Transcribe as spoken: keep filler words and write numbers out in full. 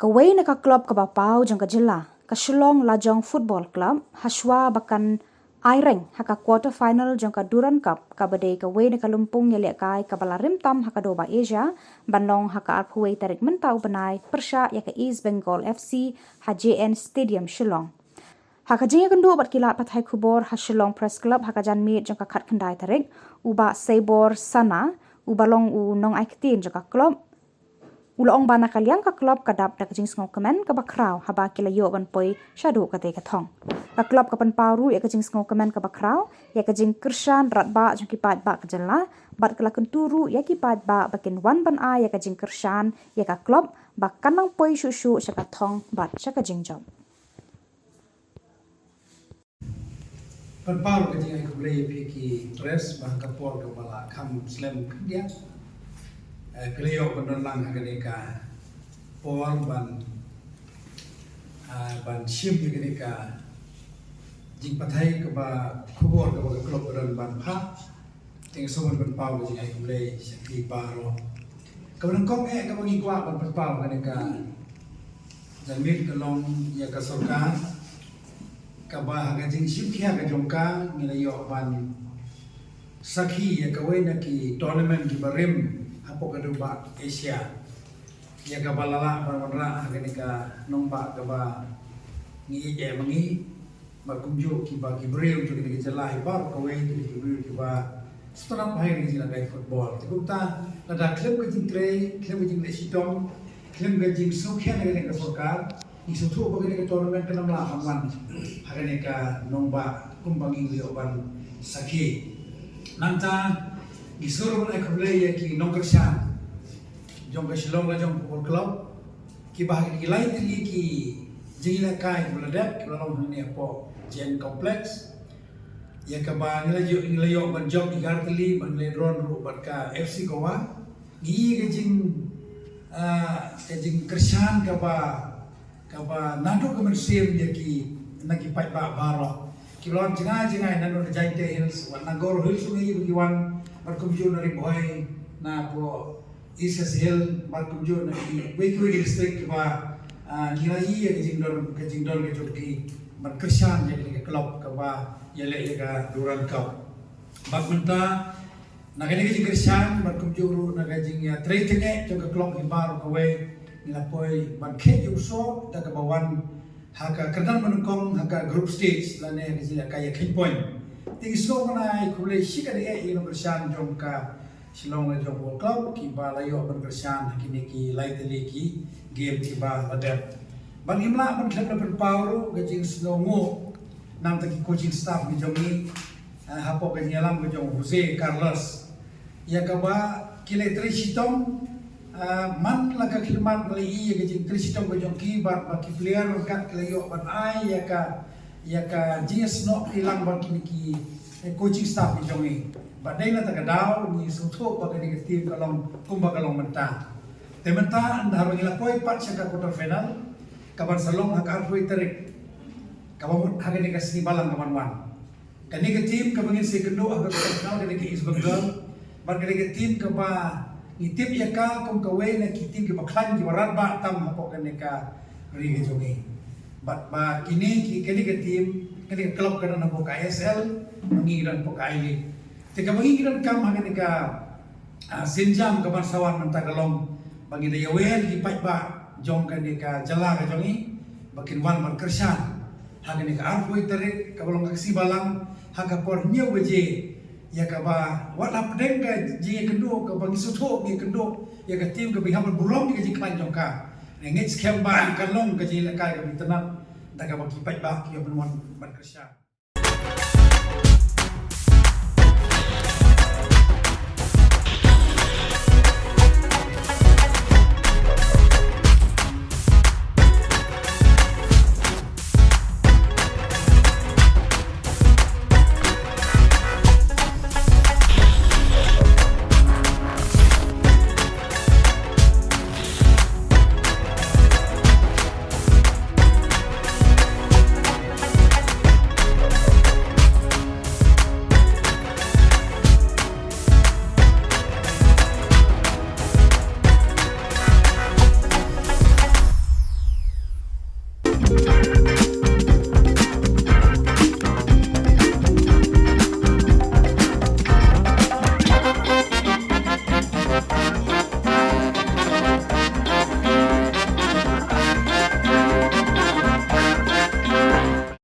Kawei na ka klub kaba paw jong ka jylla, ka Shillong Lajong Football Club, hashwa ba kan aireng ha ka quarter final jong ka Durand Cup, kaba dei kawei na ka lympung ïalehkai kaba la rim tam ha ka Doba Asia, ban long ha ka arphew tarik mynta u bnai, pyrshah ïa ka East Bengal F C ha J N Stadium Shillong. Ha ka jingïakynduh bad ki lad pathai khubor ha Shillong Press Club ha ka janmiet jong ka khatkhyndai tarik, u Bah Seibor Sana, uba long u nongai ktien jong ka klub, u la ong ba na ka liang ka klub ka dap da ka jingsngewkmen kaba khraw haba ki la ïoh ban poi shaduh katei ka thong. Ka klub ka pynpaw ruh ïa ka jingsngewkmen kaba khraw ïa ka jingkyrshan rangbah jong ki paidbah ka jylla, bad ka la kyntu ruh ïa ki paidbah ba kin wan ban ai ïa ka jingkyrshan ïa ka klub ba kan nang poi shuh shuh sha ka thong bad sha ka jingjop. Pynpaw ka jingai khublei ïa phi ki press ba ha ka por kaba la kham slem khyndiat, eh, phi la ïoh ban don lang ha kane ka por ban, ah, ban shim ïa kane ka jingpathai kaba khubor kaba ka klub ka don ban phah. Te nga sngewbha ban pynpaw ka jingai khublei sha phi baroh. Kaba nyngkong eh kaba ngi kwah ban pynpaw kane ka janmiet ka long ïa ka sorkar, kaba ha ka jingshim khia ka jong ka ngi la ïoh ban sakhi ïa kawei na ki tournament kiba rim hapoh ka Doba Asia, ïa kaba la lah ban wanrah ha kane ka nongbah kaba ngi ïeit eh ma ngi. Bad kumjuh kiba ki briew jong kane ka jylla hi baroh kawei ki dei ki briew kiba sngewtynnat bha ïa ka jingïalehkai football. Te kumta lada khlem ka jingtrei, khlem ka jingleh shitom, khlem ka jingsngewkhia na kane ka sorkar, ngi sngewthuh ba kane ka tournament kan ym lah ban wan ha kane ka nongbah kumba ngi ïoh ban sakhi. Nangta ngi sngewbha ban ai khublei ïa ki nongkyrshan jong ka Shillong Lajong Football Club, kiba ha ki lai tylli ki jingïalehkai kiba la dep, kiba la long hangne hapoh J N Complex, ïa kaba ngi la ïoh, ngi la ïoh ban jop ïa ka ar tylli, ban leh draw ruh bad ka F C Goa. Ngi ïohi ka jing, ah, ka jingkyrshan kaba, kaba naduh ka mynsiem ïa ki, na ki paidbah baroh kiba la wan jngai jngai naduh na Jaintia Hills, wat na Garo Hills ruh ngi ïohi ba ki wan, bad kumjuh na Ri Bhoi, na hapoh East Khasi Hills, bad kumjuh na kiwei kiwei ki district kiba, ah, ngi la ïohi ïa ka jingdon, ka jingdon ka jong ki ban kyrshan ïa kane ka club kaba ïaleh ïa ka Durand Cup. Bad mynta na kane ka jingkyrshan bad kumjuh ruh na ka jingïatrei tyngeh jong ka club hi baroh kawei, ngi la poi ban khet ïa u soh da kaba wan ha ka kyrdan ba nyngkong ha ka group stage lane ha ka jingïalehkai ïa ka khein point. Te ngi sngewbha ban ai khublei shikatdei ïa ki nongkyrshan jong ka Shillong Lajong Football Club kiba la ïoh ban kyrshan ha kine ki lai tylli ki game kiba la dep. Bad ngim lah ban khlem da pynpaw ruh ka jingsngewnguh na bynta ki coaching staff ki jong ngi, eh, hapoh ka jingïalam ka jong u Jose Carlos, ïa kaba ki la trei shitom, ah, man la ka khyllipmat ngi la ïohi ïa ka jingtrei shitom ka jong ki bad ba ki player ryngkat ki la ïoh ban ai ïa ka, ïa ka jingïasnoh pyrshang bad kine ki, eh, coaching staff ki jong ngi. Bad dei na kata ka daw ngi sngewthuh ba kane ka team ka long kumba ka long mynta. Te mynta ynda haba ngi la poi pat sha ka quarter final kaban sa long ha ka arphew tarik, kaba mut ha kane ka sngi Balang kaban wan. Kane ka team kaba ngin sa ïakynduh ha ka quarter final, kane ka East Bengal. Bad kane ka team kaba ngi tip ïa ka kum kawei na ki team kiba khlaiñ kiba radbah tam hapoh kane ka ri ka jong ngi. Bad ba kine ki, kane ka team, kane ka club ka don hapoh ka I S L, ngi don hapoh ka I-League. Te kaba ngi donkam ha kane ka, ah, sienjam kaban sa wan mynta ka long ba ngi da ïawer ki paidbah jong kane ka jylla ka jong ngi ba kin wan ban kyrshan ha kane ka arphew tarik kaba long ka sngi Balang ha ka por hynñiew baje, ïa kaba wat hapdeng ka jingïakynduh kaba ngi sngewthuh ngi ïakynduh ïa ka team kaba ngi hap ban burom ïa ka jingkhlaiñ jong ka. Ngi ngeit skhem ba kan long ka jingïalehkai kaba itynnad da kaba ki paidbah ki ïoh ban wan ban kyrshan.